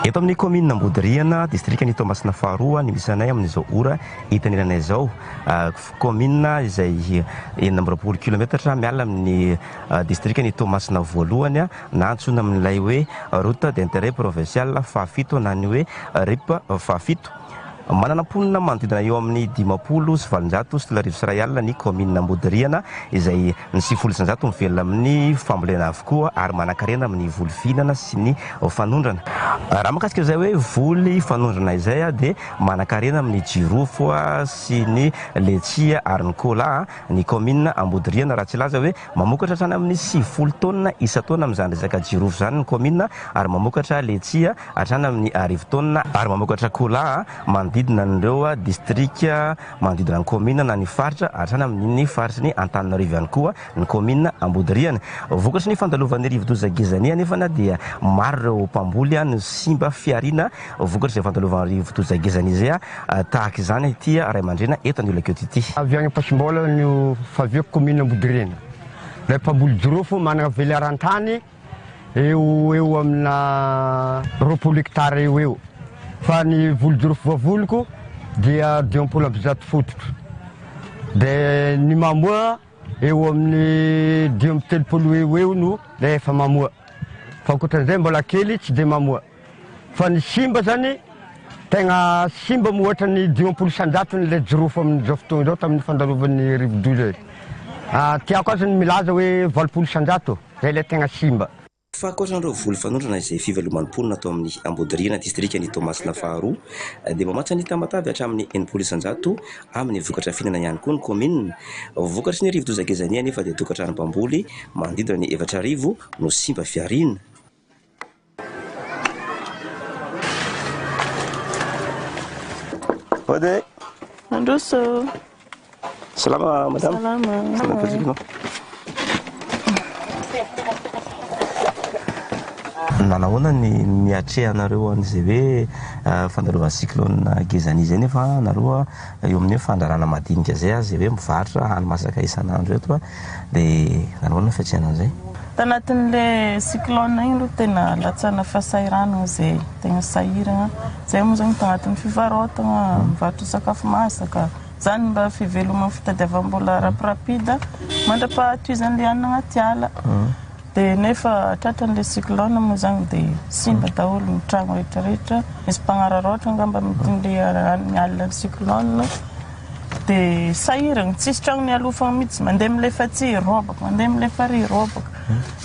Speaker 19: Eto amin'ny kaominina Ambodiriana, distrikan'i Toamasina faharoa ny misy anay amin'izao ora itenenanay izao. Kaominina izay 26 kilometatra miala amin'ny distrikan'i Toamasina voalohany na antsoina amin'ilay hoe route d'intérêt provincial fahafito na ny hoe RIP fahafito. Manana mponina manodidina eo amin'ny 1850 ny kaominina Ambodiriana izay ny 90% mivelona amin'ny fambolena avokoa ary manankarena amin'ny voly fihinana sy ny fanondrana. Raha mahakasika izay hoe voly fanondrana izay dia manankarena amin'ny jirofo sy ny letchia ary ny cola ny kaominina Ambodiriana raha tsy hilaza hoe mamokatra hatrany amin'ny 90 taonina isan-taona amin'izany resaka jirofo izany ny kaominina ary mamokatra letchia hatrany amin'ny arivo taonina ary mamokatra cola manodidina an'ireo distrika manodidina ny kaominina na ny faritra hatrany amin'iny faritry ny Antananarivo ihany koa ny kaominina Ambodiriana. Vokatry ny fandalovan'ny rivodoza Gezani anefa dia maro ireo mpamboly no simba fihariana vokatr'izay fandalovan'ny rivodoza Gezani izay tahaka izany ity ray aman-dreny eto An'Iolaketo ity.
Speaker 21: Avy any Ampasimbola no fahaviako kaominina Ambodiriana. Ilay mpamboly jirofo manana velaran-tany eo ho eo amina 20 hectares eo ho eo fa ny voly jirofo voavoliko dia 150 fototra dia ny mamoa eo amin'ny 35 eo ho eo no ilay efa mamoa fa ankoatran'izay mbola kely tsy dia mamoa fa ny simba zany tegna simba mihoatra ny 50 isan-jatony ilay jirofo amin'izao fotoana izao tamin'ny fandalovan'ny rivodoza e. Tiako aza ny milaza hoe 80 isan-jato. Zay ilay tegna simba.
Speaker 19: Fa ankoatran'ireo voly fanondrana izay fiveloman'ny mponina tao amin'ny Ambodiriana, distrikan'i Toamasina faharoa, dia mamatsy an'i Tamatave hatramin'ny 60% amin'ny vokatra fihinana ihany koa ny kaominina. Vokatry ny rivodoza Gezani anefa dia tokantrano mpamboly manodidina ny 4000 no simba fihariana. Ode.
Speaker 17: Mandroso.
Speaker 19: Salama madame.
Speaker 17: Salama.
Speaker 19: Salama Patrick. Nanahoana ny niatrehanareo an'izay hoe eh, fandalovan'ny cyclone Gezani izay nefa nareo eo amin'ny hoe fandrarana madinika izay aza izay hoe mivarotra hani-masaka isan'andro eto Dia nahoana ny fiatrehana an'izay?
Speaker 17: Tanatin'le cyclone igny aloha tena latsana fahasahiranana zay, tegna sahiragna, zay moa zagny tagnatin'ny fivarotagna, mivarotra sakafo masaka, zany mba fivelomagna fitadiavam-bola rapirapida mandrapahatohizan'le hanina agnaty ala, de nefa tratran'le cyclone moa zagny de simba daholo ny tragno rehetrarehetra, misy mpagnararaotra angamba midin'le alina ny cyclone. Dia sahiragna, tsisy tragno nialofagna mihitsy, mandeha milefa aty robaka, mandeha milefa ary robaka,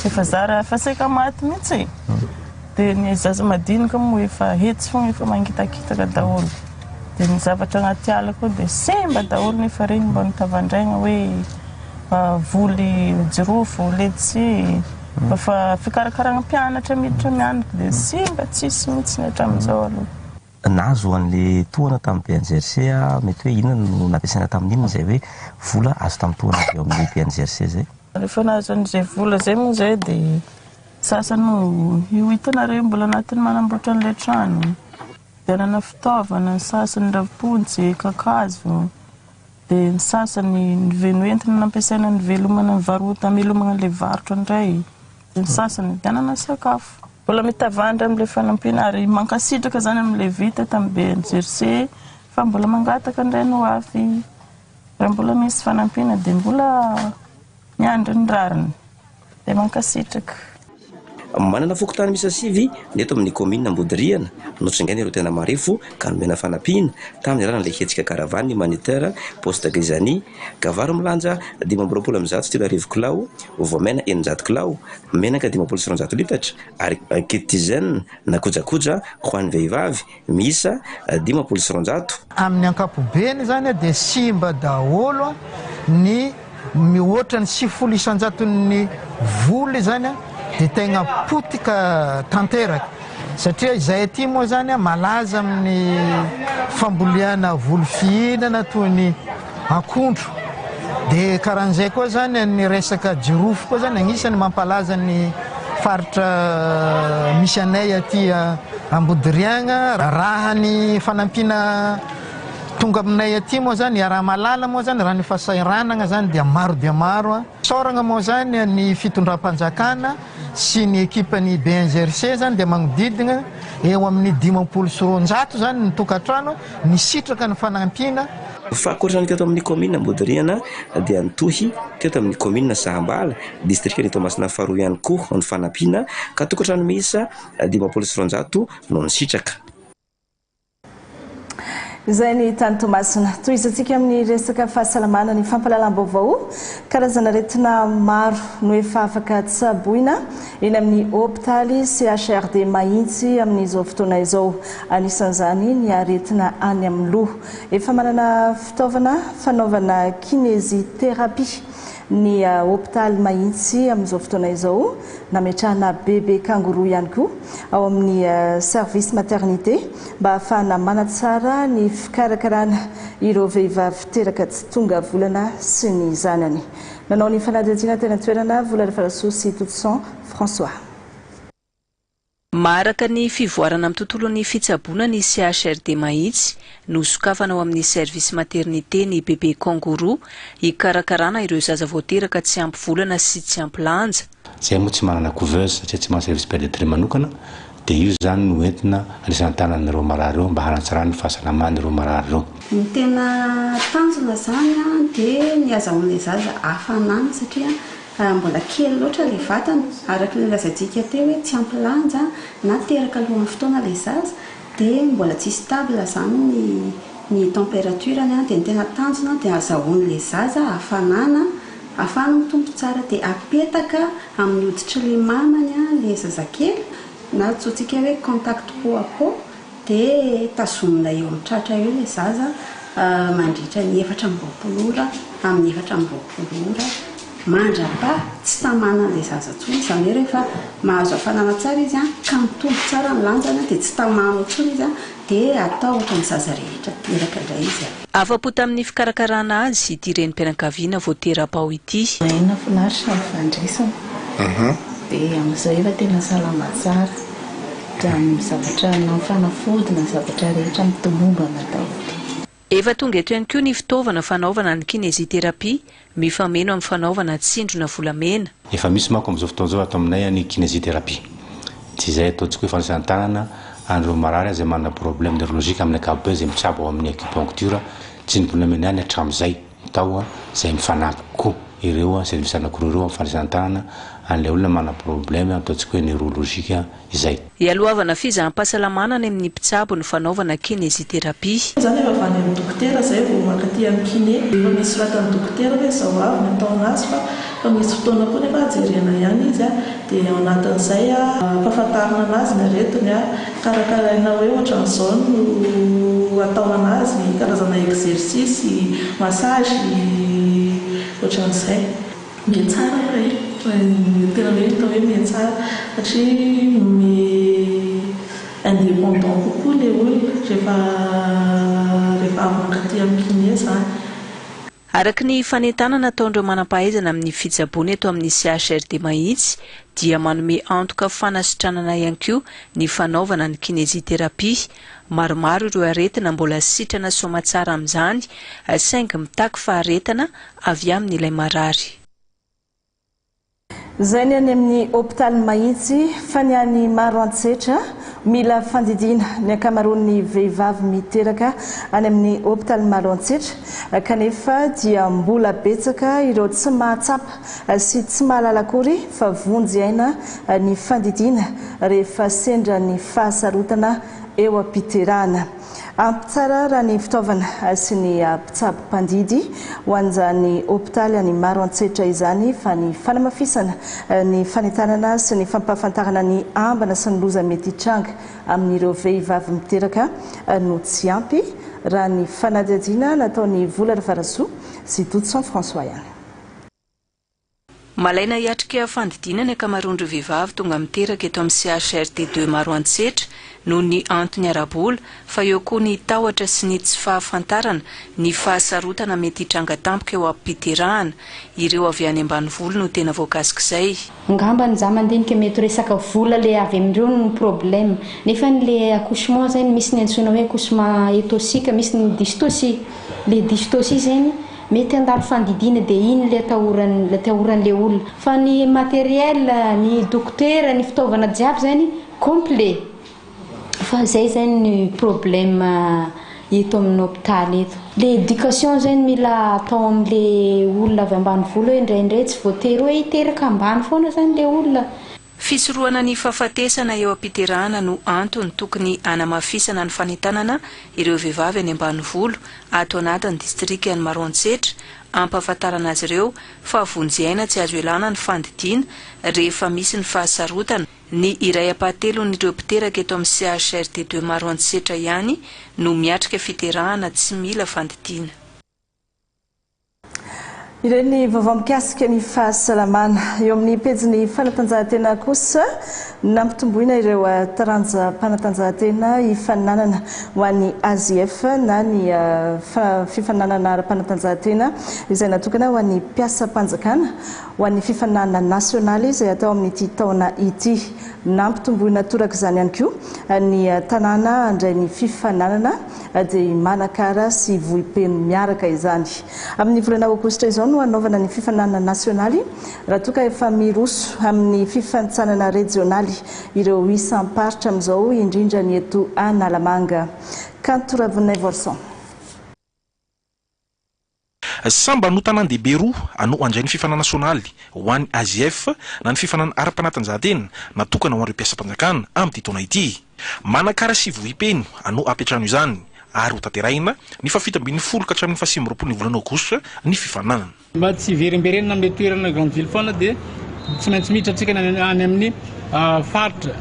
Speaker 17: efa zara efa saika maty mihitsy e. Dia ny zaza madinika moa efa hetsy fogna, efa mangitakitaka daholo. Dia ny zavatra agnaty ala koa dia simba daholo nefa regny mba nitavandraigna hoe voly jirofo, letchi, mba fa fikarakaragna mpianatra miditra mianatra dia simba tsisy mihitsy hatramin'izao aloha.
Speaker 19: Nahazo an'le tohana tamin'ny BNGRC aho, mety hoe inona no nampiasaina tamin'iny izay hoe vola azo tamin'ny tohana avy eo amin'ny BNGRC izay?
Speaker 17: Rehefa nahazo an'izay vola izay moa izahay dia sasany io hitanareo mbola anatin'ny manamboatra an'ilay trano, nividianana fitaovana ny sasany ravi-pontsy, kakazo, dia ny sasany noentina nampiasaina nivelomana nivarotana hamelomana an'ilay varotra indray, dia ny sasany nividianana sakafo. Mbola mitavandra amin'ilay fanampiana ary mankasitraka izany amin'ilay vita tamin'ny BNGRC fa mbola mangataka indray ny ho avy. Raha mbola misy fanampiana dia mbola miandry ny rariny. Dia mankasitraka.
Speaker 19: Manana fokontany miisa sivy ny eto amin'ny kaominina Ambodiriana. Notsingaina ireo tena marefo ka nomena fanampiana tamin'ny alalan'ilay hetsika caravane humanitaire poste Grisani. Gavaro milanja 325 kilao, voamaina 600 kilao, menaka 250 litatra ary kit hygiène na kojakoja ho an'ny vehivavy miisa 250.
Speaker 22: Amin'ny ankapobeny izany dia simba daholo ny
Speaker 3: Mihoatra ny 90 isan-jaton'ny voly izany dia tegna potika tanteraka satria izahay aty moa izany malaza amin'ny famboliana voly fihinana toy ny akondro dia karan'izay koa izany ny resaka jirofo koa izany agnisan'ny mampalaza ny faritra misy anay aty Ambodiriagna. Raha ny fanampiana Tonga aminay aty moa zany iaraha-mahalala moa zany raha ny fahasahiranagna zany dia maro dia maro a. Isaoragna moa zany ny fitondram-panjakana sy ny ekipan'ny BNGRC zany dia magnodidigna eo amin'ny 250 zany ny tokantrano nisitraka ny fanampiana.
Speaker 22: Fa ankoatra ny teto amin'ny kaominina Ambodiriana dia nitohy teto amin'ny kaominina Sahambala, distrikan'i Toamasina faharoa ihany koa ny fanampiana ka tokantrano miisa 250 no nisitraka.
Speaker 1: Izay ny tany Toamasina. Tohizantsika amin'ny resaka fahasalamana ny fampahalalam-baovao. Karazana aretina maro no efa afaka tsaboina eny amin'ny hopitaly CHRD Mahitsy amin'izao fotoana izao. Anisan'izany ny aretina any amin'ny loha. Efa manana fitaovana fanaovana kinésithérapie ny hopitaly Mahitsy amin'izao fotoana izao. Nametrahana bebe kangourou ihany koa ao amin'ny service maternité mba hahafahana manatsara ny fikarakarana ireo vehivavy teraka tsy tonga volana sy ny zanany. Nanao ny fanadihadiana teny an-toerana Vola Rafarasoa sy Todison François.
Speaker 23: Maharaka ny fivoarana amin'ny tontolon'ny fitsaboana ny CHRD Mahitsy, nosokafana ao amin'ny service maternité ny bebe kangourou hikarakarana ireo zaza vao teraka tsy ampy volana sy tsy ampy lanja.
Speaker 24: Zahay moa tsy manana couveuse satria tsy manana service pédiatrie manokana dia io izany no entina andraisana an-tanana ireo marary ireo mba hanatsarana ny fahasalaman'ireo marary ireo.
Speaker 25: Ny tena tanjona izany dia ny azahoan'ilay zaza hafanana satria Raha mbola kely loatra ilay vatana, araka ilay lazaintsika teo hoe tsy ampy lanja na teraka alohan'ny fotoana ilay zaza dia mbola tsy stable izany ny ny température-ny dia ny tena tanjona dia azahoan'ilay zaza hafanana ahafahany mitombo tsara dia apetaka amin'ny hoditr'ilay mamany ilay zazakely na antsointsika hoe contact peau à peau Dia tazomina eo amin'ny tratra eo ilay zaza mandritra ny 24 ora amin'ny 24 ora mandra-paha tsy tamana ilay zaza intsony. Izany hoe rehefa mahazo hafanana tsara izy ka mitombo tsara ny lanjany dia tsy tamana intsony izy dia atao ohatran'ny zaza rehetra teraka indray izy avy eo.
Speaker 23: Afa-po tamin'ny fikarakarana azy ity renim-pianakaviana vao tera-bao ity.
Speaker 26: Mahay nahafinaritra ny fandraisana dia amin'izao efa tena salama tsara. Dia amin'ny zavatra na ny fanafody na ny zavatra rehetra mitomombana daholo.
Speaker 23: Efa tonga eto ihany koa ny fitaovana fanaovana ny kinésithérapie mifameno amin'ny fanaovana tsindrona volamena.
Speaker 24: Efa misy manko amin'izao fotoana izao ato aminay ny kinésithérapie. Tsy izay ataontsika hoe fandraisan-tanana an'ireo marary izay manana problème neurologique amin'ny ankapobeny izay mitsabo ao amin'ny acupuncture, tsindrim-bolamena ihany hatramin'izay no tao izay mifanampy koa ireo service anankiroa ireo amin'ny fandraisan-tanana an'ilay olona manana problème ataontsika hoe neurologique izay.
Speaker 23: Ialohavana fizaham-pahasalamana any amin'ny mpitsabo ny fanaovana kinésithérapie.
Speaker 27: Zany efa avy any amin'ny dokotera zay vao mankaty amin'ny kiné. Efa misy soratan'ny dokotera hoe izao avy ny atao anazy fa fa misy fotoana koa nefa jerena ihany izy dia ao anatin'izay ampahafantarina anazy ny aretiny, karakaraina hoe ohatran'izao no atao anazy, karazana exercice, massage, ohatran'izay. Mihatsara aloha e! Tena hoe hita hoe mihatsara satria mi indépendant kokoa ilay olona rehefa rehefa avy mankaty amin'ny kiné izany.
Speaker 23: Araka ny fanentanana ataon'ireo manam-pahaizana amin'ny fitsaboana eto amin'ny CHRD Mahitsy dia manome antoka fanasitranana ihany koa ny fanaovana ny kinésithérapie. Maromaro ireo aretina mbola sitrana soamatsara amin'izany saingy mitaky faharetana avy amin'ilay marary.
Speaker 1: Izay ny any amin'ny hopitaly Mahitsy fa ny any Maroantsetra mila fandidiana ny ankamaroan'ny vehivavy miteraka any amin'ny hopitaly Maroantsetra kanefa dia mbola betsaka ireo tsy mahatsapa sy tsy mahalala akory fa vonjy aina ny fandidiana rehefa sendra ny fahasarotana eo am-piterahana. Ampy tsara raha ny fitaovana sy ny mpitsabo mpandidy ho an'izany hopitaly any Maroantsetra izany fa ny fanamafisana ny fanentanana sy ny fampahafantarana ny ambana sy ny loza mety hitranga amin'ireo vehivavy miteraka no tsy ampy raha ny fanadihadiana nataon'i Vola Rafarasoa sy Dodson François ihany.
Speaker 23: Malaina hiatrika fandidiana ny ankamaroan'ireo vehivavy tonga miteraka eto amin'ny CHRD deux Maroantsetra noho ny antony ara-bola fa eo koa ny tahotra sy ny tsy fahafantarana ny fahasarotana mety hitranga tampoka eo am-piterahana. Ireo avy any ambanivolo no tena voakasik'izay.
Speaker 5: Angambany za mandinika mety resaka vola le avy amindreo no problème nefany le accouchement zegny misy ny antsoina hoe accouchement eutocique misy ny dystocie le dystocie zegny Mety handalo fandidiana dia iny le atahoran atahoranle olona. Fa ny matériel, ny dokotera, ny fitaovana jiaby zany complet. Fa zay zany ny problème eto amin'ny hopitaly eto. Le éducation zany mila atao amle olona avy ambanivolo hoe indraindray tsy voatery hoe hiteraka ambany foana zany le olona.
Speaker 23: Fisorohana ny fahafatesana eo am-piterahana no antony tokony hanamafisana ny fanentanana ireo vehivavy any ambanivolo ato anatin'ny distrikan'i Maroantsetra hampahafantarana azy ireo fa vonjy aina tsy azo ialana ny fandidiana rehefa misy ny fahasarotana. Ny iray ampahatelon'ireo mpiteraka eto amin'ny CHRD de Maroantsetra ihany no miatrika fiterahana tsy mila fandidiana.
Speaker 1: Ireny vaovao mikasika ny fahasalamana. Eo amin'ny pejin'ny fanatanjahantena kosa, nampitomboina ireo taranjam-panatanjahantena hifaninanana ho an'ny AJF na ny fifaninanana ara-panatanjahantena izay natokana ho an'ny mpiasam-panjakana ho an'ny fifaninanana nasionaly izay hatao amin'ity taona ity. Nampitomboina torak'izany ihany koa ny tanàna handray ny fifaninanana dia i Manakara sy Vohipeno miaraka izany. Amin'ny volana aogositra izao no hanaovana ny fifaninanana nasionaly raha toa ka efa miroso amin'ny fifanintsanana rejionaly ireo isam-paritra amin'izao, indrindra ny eto Analamanga. Kanto Ravoninaivoarison.
Speaker 2: Sambany ho tanàn-dehibe roa no handray ny fifanana nasionaly ho an'ny AJF na ny fifanana ara-panatanjahantena natokana ho an'ireo mpiasam-panjakana amin'ity taona ity. Manakara sy Vohipeno no hampiantrano izany ary hotanterahina ny fahafito 17 ka hatramin'ny faha29 ny volana aogositra ny fifaninanana.
Speaker 6: Mba tsy hiverimberenana amin'ilay toerana grande ville foana dia tsy maintsy miditra antsika any amin'ny faritra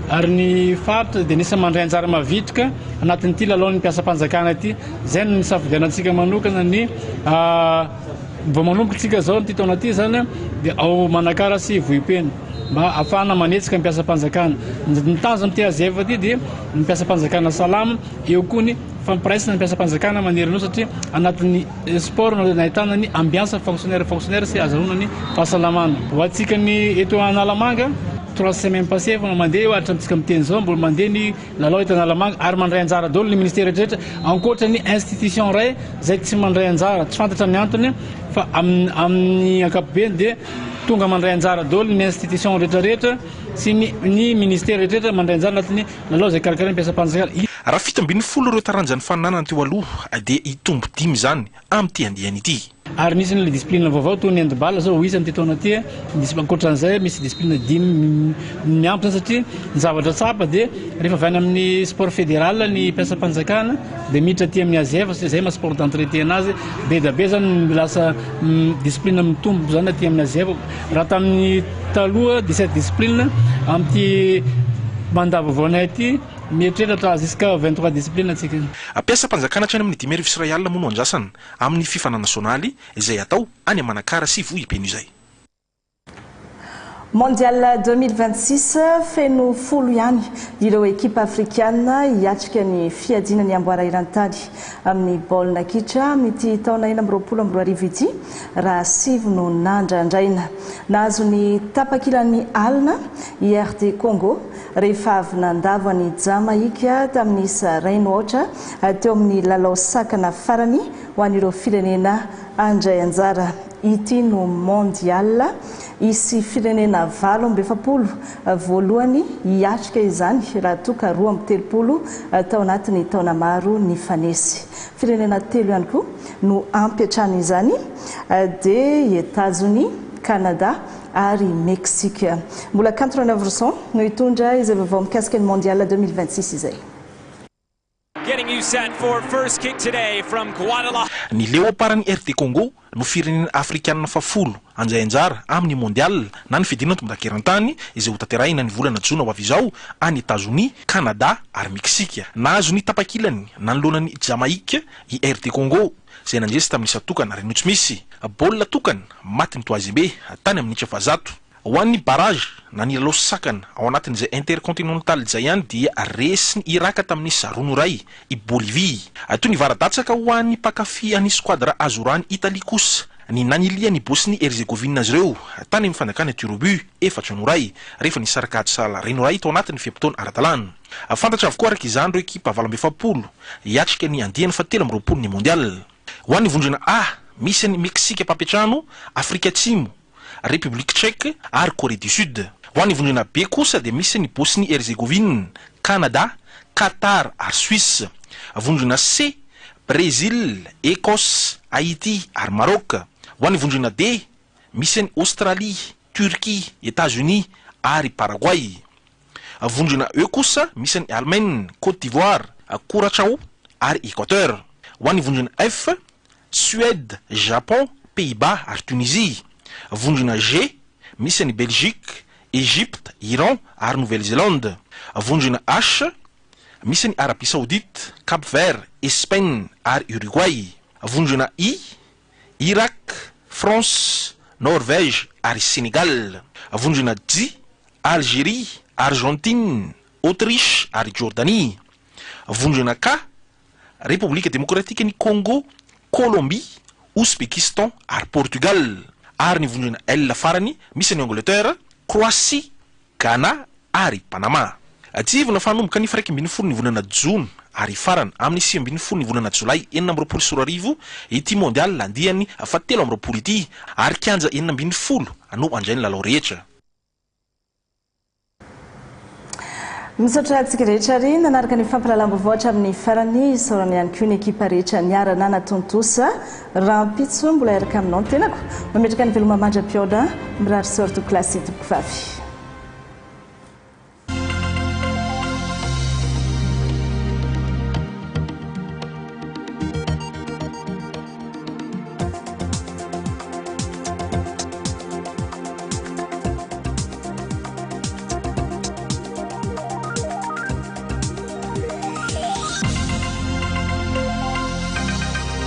Speaker 6: ary ny faritra dia anisan'ny mandray anjara mavitrika anatin'ity lalaon'ny mpiasam-panjakana ity. Izay no nisafidianantsika manokana ny vao manomboka isika izao amin'ity taona ity izany dia ao Manakara sy Vohipeno mba hahafahana manetsika ny mpiasam-panjakana. Ny tanjona amin'ity AZF ity dia ny mpiasam-panjakana salama, eo koa ny fampiraisana ny mpiasam-panjakana manerana nosy satria anatin'ny sport no ahitana ny ambiance fonctionnaire fonctionnaire sy azahoana ny fahasalamana. Ho antsika ny eto Analamanga, trois semaines passées efa mandeha io hatramintsika miteny izao mbola mandeha ny lalao eto Analamanga ary mandray anjara daholo ny ministera rehetra ankoatra ny institution iray izay tsy mandray anjara, tsy fantatra ny antony fa amin'ny ankapobeny dia tonga mandray anjara daholo ny institution rehetra rehetra sy ny ny ministera rehetra rehetra mandray anjara anatin'ny lalao izay karakarain'ny mpiasam-panjakana.
Speaker 2: Raha 17 ireo taranja nifaninanana teo aloha dia hitombo dimy izany amin'ity andiany ity.
Speaker 6: Ary misy ny discipline vaovao toy ny handball zao ho isan'ity taona ity, misy ankoatran'izay misy discipline dimy miampy zany satria ny zavatra tsapa dia rehefa avy any amin'ny sport fédéral ny mpiasam-panjakana dia miditra aty amin'ny AZF satria zay maha sport d'entretien azy, be dia be zany ny lasa discipline mitombo zany aty amin'ny AZF, raha tamin'ny taloha 17 discipline amin'ity mandat vaovaonay ity mieritreritra jusqu'à 23 discipline tsika.
Speaker 2: Mpiasam-panjakana hatrany amin'ny 2005 moa no andrasana amin'ny fifanana nasionaly izay hatao any Manakara sy Vohipeno izay.
Speaker 1: Mondial 2026, Feno folo ihany ireo ekipa afrikana hiatrika ny fiadiana ny amboara eran-tany amin'ny baolina kitra amin'ity taona 2026 ity raha sivy no nandrandraina. Nahazo ny tapakilan'ny alina i RD Congo rehefa avy nandavo an'i Jamaika tamin'ny isa iray no aotra teo amin'ny lalao sakana farany ho an'ireo firenena handray anjara. Ity no Mondial hisy firenena 48 voalohany hiatrika izany raha toa ka 32 tao anatin'ny taona maro nifanesy. Firenena telo ihany koa no hampiantrano izany dia i Etazonia, Kanada ary Mexique. Mbola Kanto Ranaivoson no hitondra izay vaovao mikasika ny Mondial 2026 izay.
Speaker 7: set for first kick today from Guadalajara.
Speaker 8: Ny Leopards-n'i RD Congo no firenena afrikanina fahafolo handray anjara amin'ny Mondial na ny fiadiana tombondaka eran-tany izay hotanterahina ny volana jona ho avy izao any Etazonia, Kanada ary Meksika. Nahazo ny tapakilany nanoloana an'i Jamaïque i RD Congo izay nandresy tamin'ny isa tokana ary no tsy misy baolina tokana matin'ny Toazimbe tany amin'ny minitra fahazato. Ho an'ny barrage na ny lalao sakana ao anatin'izay Intercontinental izay ihany dia resin'i Iraka tamin'ny isa roa no iray i Bolivie. Toy ny vara-datsaka ho an'ny mpankafy an'ny Squadra Azzurra-n'i Italie kosa ny nanilian'i Bosnie-Herzegovine azy ireo tany amin'ny fanjakana Turobu efatra no iray rehefa nisaraka ady sahala iray no iray tao anatin'ny fe-potoana ara-dalàna. Fantatra avokoa araka izany ireo ekipa 48 hiatrika ny andiany fahatelo amby roapolo ny Mondial. Ho an'ny vondrona A, misy an'i Meksika mpampiantrano, Afrika Atsimo, République Tchèque ary Corée du Sud. Ho an'ny vondrona B kosa dia misy an'i Bosnie-Herzegovine, Canada, Qatar ary Suisse. Vondrona C, Brésil, Écosse, Haïti ary Maroc. Ho an'ny vondrona D, misy an'i Australie, Turquie, États-Unis ary Paraguay. Vondrona E kosa misy an'i Allemagne, Côte d'Ivoire, Curaçao ary Équateur. Ho an'ny vondrona F, Suède, Japon, Pays-Bas ary Tunisie. Vondrona G, misy an'i Belgique, Egypte, Iran ary Nouvelle-Zélande. Vondrona H, misy an'i Arabie Saoudite, Cap-Vert, Espagne ary Uruguay. Vondrona I, Irak, France, Norvège ary Sénégal. Vondrona J, Algérie, Argentine, Autriche ary Jordanie. Vondrona K, Repoblika Demokratikan'i Congo, Colombie, Ouzbékistan ary Portugal. Ary ny vondrona L farany misy an'i Angleterre, Croatie, Ghana ary Panama. Tsiahivina fa hanomboka ny 11 ny volana jona ary hifarana amin'ny 19 ny volana jolay 2026 ity Mondial andiany fahatelo amby roapolo ity ary kianja 16 no handray ny lalao rehetra.
Speaker 1: Misaotra antsika rehetra ary nanaraka ny fampahalalam-baovao hatramin'ny farany. Isaorana ihany koa ny ekipa rehetra niara nanatontosa. Rahampitso mbola hiaraka aminao ny tenako. Mametraka ny veloma mandra-pihaona. Mirary soa ry tompokolahy sy tompokovavy.